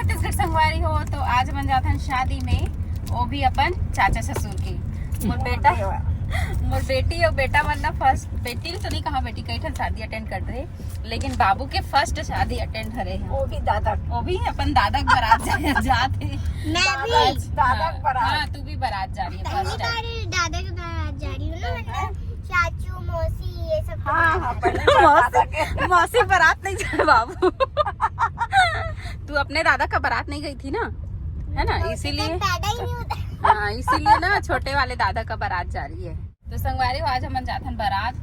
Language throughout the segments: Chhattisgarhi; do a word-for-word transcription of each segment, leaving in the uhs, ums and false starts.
छत्तीसगढ़ संगवारी हो, तो आज हमन जाथन शादी में, वो भी अपन चाचा ससुर के। मोर बेटा, मोर बेटी और बेटा मन ना फर्स्ट, बेटी तो नहीं कहा, बेटी कई ठन शादी अटेंड कर रहे, लेकिन बाबू के फर्स्ट शादी अटेंड हरे हैं। वो भी दादा, वो भी अपन दादा के बारात जा- जात है। मैं भी। दादा के बारात। हाँ, तू भी बारात जा रही है पहली फर्स्ट टाइम। बार दादा के बारात जा रही हूँ ना, मतलब चाचू, मौसी, ये सब के हाँ, बारात हाँ, जा रही पहली बार दादा के। मौसी बारात नहीं जाए बाबू। तू अपने दादा का बारात नहीं गई थी ना, है ना, हूँ। इसीलिए। पैदा ही नहीं होता। हाँ, इसीलिए ना छोटे वाले दादा का बारात जा रही है। तो संगवारी हो, आज हमन जाथन बारात।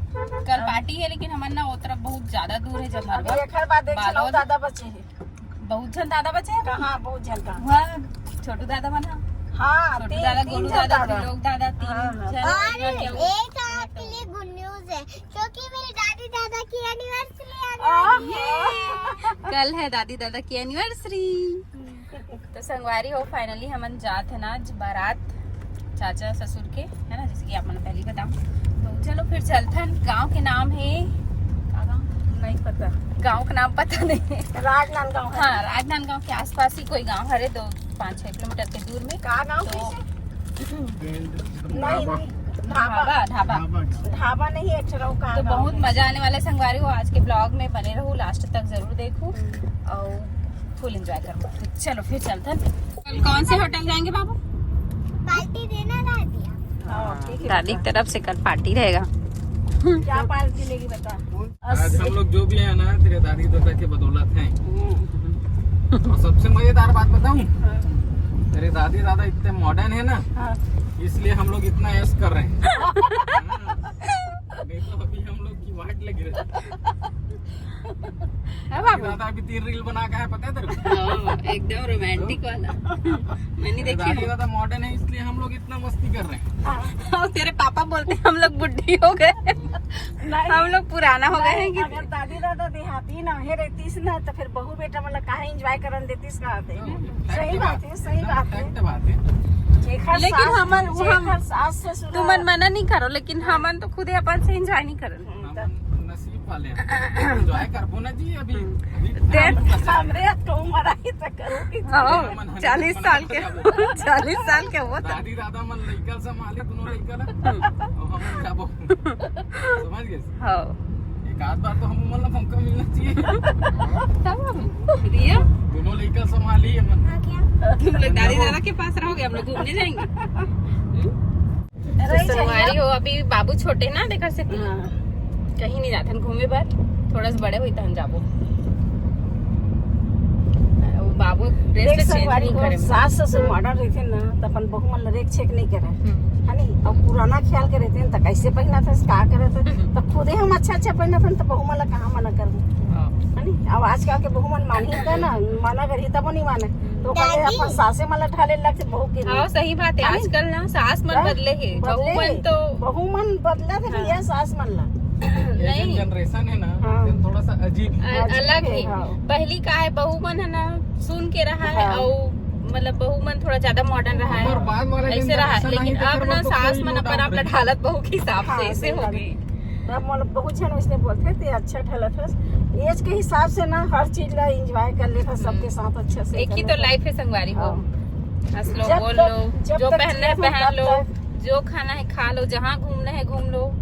कल हाँ। पार्टी है, लेकिन हमन ना वो तरफ बहुत ज्यादा दूर है, अभी जमरवा, एक हर बात देख, बालोद। दादा बचे हैं। बहुत झन दादा बचे हैं। कहाँ बहुत झन का? वहाँ छोटू दादा बना। हाँ, छोटू तीन, दादा, तीन गोलू झन दादा, दादा। त्रिलोक दादा, तीन हाँ, हाँ। झन और इधर के वो। एक आपके लिए गुड न्यूज है, क्योंकि मेरे दादी दादा की एनिवर्सरी आ आह। गई है। कल है दादी दादा की एनिवर्सरी। तो संगवारी हो, फाइनली हमन जात है ना आज बारात चाचा ससुर के, है ना, जैसे कि आप मन पहले ही बताओ। तो चलो फिर चलथन। गांव के नाम है, का गांव? नहीं पता। गांव का नाम पता नहीं है। राजनांदगांव है। हाँ, राजनांदगांव के आसपास ही कोई गांव हरे, दो पाँच छः किलोमीटर के दूर में। का गांव तो कैसे? नहीं, नहीं, ढाबा। ढाबा, ढाबा। ढाबा नहीं, एक ठो का तो गांव बहुत है। मजा आने वाला है संगवारी हो। आज के ब्लॉग में बने रहू, लास्ट तक जरूर देखू हम्म। और फुल एंजॉय करो। तो चलो फिर चलते हैं। कल कौन से होटल जाएंगे बाबू? पार्टी देना दादी। हाँ, ठीक है दादी की बेटा। तरफ से कल पार्टी रहेगा। क्या पार्टी लेगी बता? आज हम लोग जो भी है ना, तेरे दादी दादा के बदौलत हैं। हम्म। और सबसे मजेदार बात बताऊं, हाँ। तेरे दादी दादा इतने मॉडर्न है ना, हाँ। इसलिए हम लोग इतना ऐश कर रहे हैं। हाँ। नहीं तो अभी हम लोग की वाट लगी रहती। है बाबू। दादा अभी तीन रील बना के है, पता है तेरे को? हाँ, एकदम रोमांटिक वाला। मैंने देखी दादी है। दादा मॉडर्न है, इसलिए हम लोग इतना मस्ती कर रहे हैं। हाँ। और तेरे पापा बोलते हैं, "हम लोग बुढ़ी हो गए, नहीं। हम लोग पुराना हो गए हैं नहीं, कि?" अगर दादी दादा देहाती ना हे रहतीस ना, तो फिर बहू बेटा मतलब काहे एंजॉय करन देतीस, कहा थे। हाँ, सही fact बात बात। है, सही एकदम बात है। Fact बात है। जेकर लेकिन सास, हमर, जेकर हम, सास ससुर तुमन मना नहीं करो, लेकिन हमन तो खुदे अपन से एंजॉय नहीं करन। हम्म, हम तो नसीब वाले हैं। एंजॉय करबो ना जी अभी। हम्म। अभी दे- हम हमरे हाथ को उम्र आई तो करो कि हाँ, हमन honeymoon चालीस साल मनाबो के, जाबो। चालीस साल के हो तो। दादी दादा मन लइका संभाली, दोनों लइका ला। हम्म। और हम जाबो। समझ गए? हाँ। एक आध बार तो हम मन ला मौका मिलना चाहिए। तब हम, रिया? दोनों लइका संभाली हमन। तुम लोग दादी दादा के पास रहोगे, हम लोग घूमने जाएंगे। तो संगवारी हो, अभी बाबू छोटे ना, तेकर से हाँ। कहीं नहीं जाथन घूमे बर, थोड़ा सा बड़े होई तहन जाबो। वो बाबू ड्रेस देख तो चेंज संगवारी नहीं हो, करे। सास ससुर मॉडर्न रहिथे ना, त अपन बहू मन ला रेख छेक नहीं करे, हम्म। है नी? अब पुराना ख्याल के रहिथे ना, त कैसे पहिनत हस, का करत हस, हम्म। त खुदे हम अच्छा अच्छा पहिनत हन, त बहू मन ला कहाँ मना करबो, हाँ। है नी? अब आजकल के बहू मन मानही का ना, मना करही तबो नहीं माने, तो कहले दादी। अपन सासे मन ला ढाले लगथे बहू के हाँ, लिए। सही बात है, है नी? आजकल ना सास मन हाँ? बदले हे, बहू बदले मन हे। तो बहू मन बदलत हे हाँ। भैया, सास मन ला। ये नहीं। जो जनरेशन है ना, हाँ। ये थोड़ा सा अजीब है। अ-, अजीब अलग है, है। हाँ। पहली का है, बहू मन है ना, सुन के रहा है, हाँ। और मतलब बहू मन थोड़ा ज्यादा मॉडर्न रहा है, और बाद वाला ऐसे रहा है, जनरेशन लेकिन आई तो अब फिर ना वो तो सास कोई मन नो अपन डाउट आप नहीं। ढालत बहू के हिसाब से हाँ, ऐसे सही हो बात है। गई। तब मतलब बहुत झन वैसने बोलथे, "ते अच्छा ढलत हस।" एज के हिसाब से ना हर चीज ला एंजॉय कर लेथस, हम्म। सबके साथ अच्छे से एक ही कर तो लेथस। लाइफ है संगवारी हो। हाँ। हंस लो, जब बोल तक, लो, जब जो तक पहनना है जिए हो, पहन तब लो, तक। जो खाना है खा लो, जहाँ घूमना है घूम लो।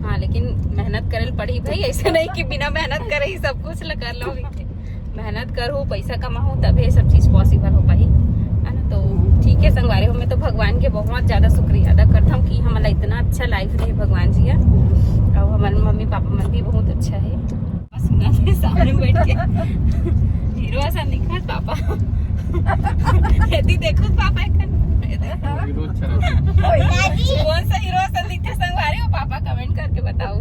हाँ, लेकिन मेहनत करे ल पड़ी भाई, ऐसे नहीं कि बिना मेहनत करे ही सब कुछ ल-, कर लो। मेहनत करो, पैसा कमाओ, तब ये सब चीज पॉसिबल हो पाही, है ना? तो ठीक है संगवारी हो, मैं तो भगवान के बहुत ज्यादा शुक्रिया अदा करता हूँ कि हमला इतना अच्छा लाइफ दे भगवान जी है, और हमारे मम्मी पापा मन भी बहुत अच्छा है। बस उनके सामने बैठ के हीरो ऐसा दिखा पापा। यदि देखो पापा एक हीरो अच्छा रहता है। दादी। कौन सा हीरो ऐसा दिखते संगवारी हो, पापा कमेंट करके बताओ।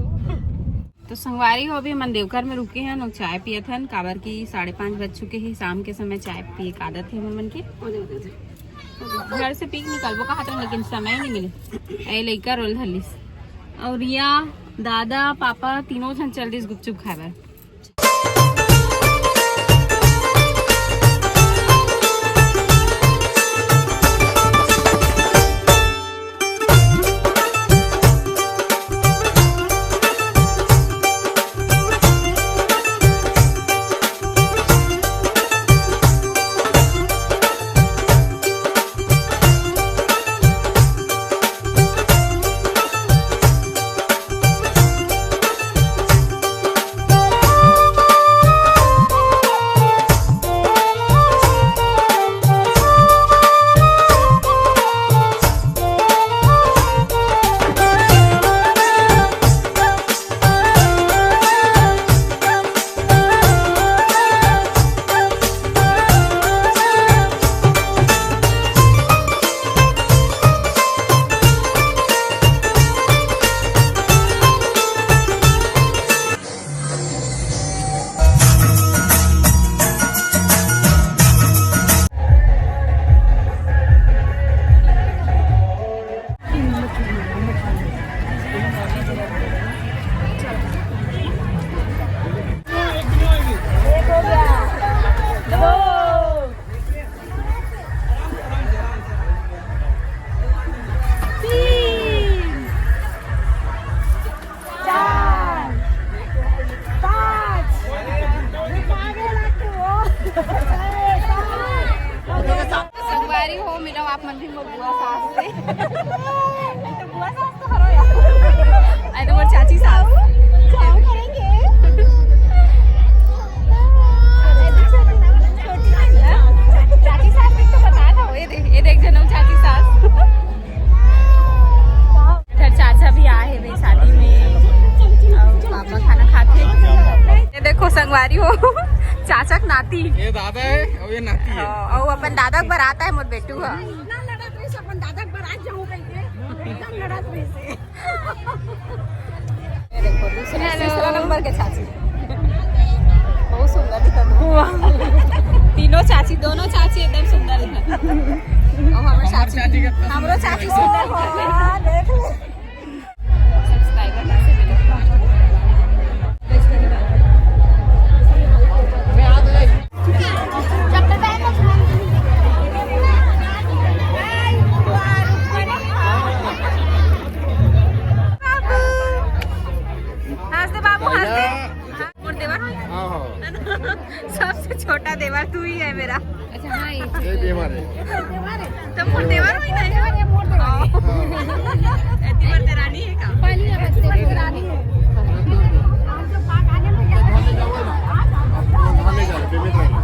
तो संगवारी हो, अभी हमन देवघर में रुके हन और चाय पियत हन, काबर कि साढ़े पाँच बज चुके हैं। शाम के समय चाय पिए के आदत है हमन मन के। घर से पी के निकलबो कहा था, लेकिन समय नहीं मिले। ए लइका रोल धलिस और रिया, दादा, पापा तीनों झन चल दिस गुपचुप खाए बर। संगवारी हो, मिलो आप मन भी मोर बुआ सास से। तो बुआ सास तो हरो यार। अरे तो मोर चाची सास। चाची सास भी तो बता दो। ये देख, ये देख जनम चाची सास। इधर चाचा भी आए हुए शादी में। और पापा खाना खाते। ये देखो संगवारी हो, चाचा के नाती। ये दादा है और ये नाती है। हाँ, और वो अपन दादा के बरात है, मोर बेटू है। ना लड़त रहे से अपन दादा के बरात जाऊं कह के। एकदम लड़त रहे से। ये देखो, दूसरे, तीसरा नंबर के चाची। बहुत सुंदर दिखत हो। तीनों चाची, दोनों चाची एकदम सुंदर दिखत। और हमर चाची, हमरो चाची सुंदर हो। हाँ, देख ले। सब्सक्राइबर से मिलो। हंस दे बाबू, हंस दे। मोर देवर होई। हाँ, हाँ। सबसे छोटा देवर तू ही है मेरा। अच्छा, हाँ, ये ये देवर है। तो मोर देवर होई ना। देवर है, मोर देवर है। हाँ। देवर देरानी है का? पानी आ रहा है, देवर देरानी है।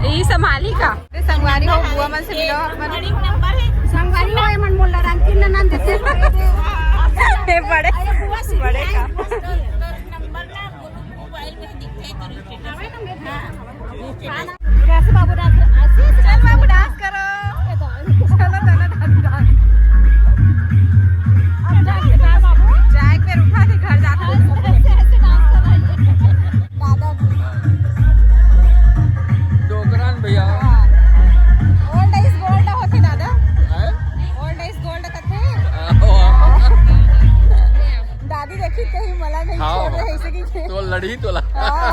ये संभाली का? संगवारी हो, बुआ मन से मिलो अपन। संगवारी हो, एमन मोला रंग की ननन देते। ये बड़े, बड़े का। कैसे बाबू डांस? चल बाबू डांस करो। चलो, चलो, डांस, डांस। अब डांस कर बाबू। जाए के बेर उठा के घर जाता। ऐसे, ऐसे डांस कर रहा है। दादा। डोकरान भैया। Old is gold होथे दादा। हैं? Old is gold कथे। हाँ। दादी देखी कहीं मला नहीं हाँ। छोड़ रहे, ऐसे की तो लड़ी तोला। हाँ,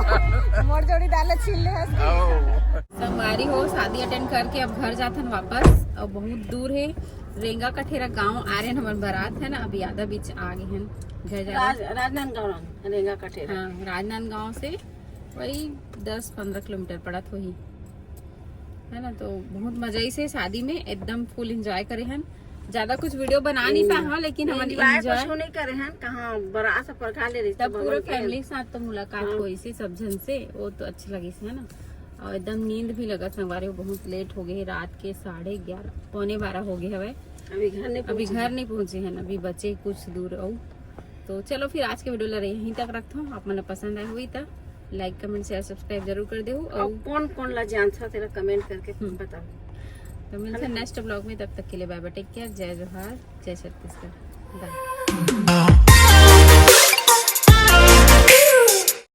मोर जोड़ी दाल छील ले हंस के। हाँ। संगवारी हो, शादी अटेंड करके अब घर जाथन वापस। अब बहुत दूर है, रेंगा कठेरा गांव आ रहे हैं, हमर बारात है ना, अभी आधा बीच आ गए हैं घर जा रहे हैं। राज-, राजनांदगांव, रेंगा कठेरा। हाँ, राजनांदगांव से वही दस पंद्रह किलोमीटर पड़त होही, है ना। तो बहुत मजा आई से शादी में, एकदम फुल एंजॉय करे हन। ज्यादा कुछ वीडियो बना नहीं पाए हन, लेकिन हमन एंजॉय एंजॉय कुछ नहीं करे हन। कहाँ बड़ा सा परखा ले रही तब पूरा फैमिली के साथ तो मुलाकात हाँ। होई से सब झन से, वो तो अच्छा लगी से, है ना। और एकदम नींद भी लगा संगवारी हो, बहुत लेट हो गए, रात के साढ़े ग्यारह, पौने बारह हो गए हवे। अभी घर नहीं अभी पहुंचे घर हन। नहीं पहुंचे हैं, अभी बचे कुछ दूर। और तो चलो फिर आज के वीडियो ला यहीं तक रखथों। आप मन ला पसंद आए हुई त लाइक, कमेंट, शेयर, सब्सक्राइब जरूर कर देहू। और और कौन कौन ला जानथा तेला कमेंट करके हम्म। बताओ। तो मिलते हैं नेक्स्ट ब्लॉग में, तब तक के लिए बाय बाय, टेक केयर, जय जोहार, जय छत्तीसगढ़, बाय।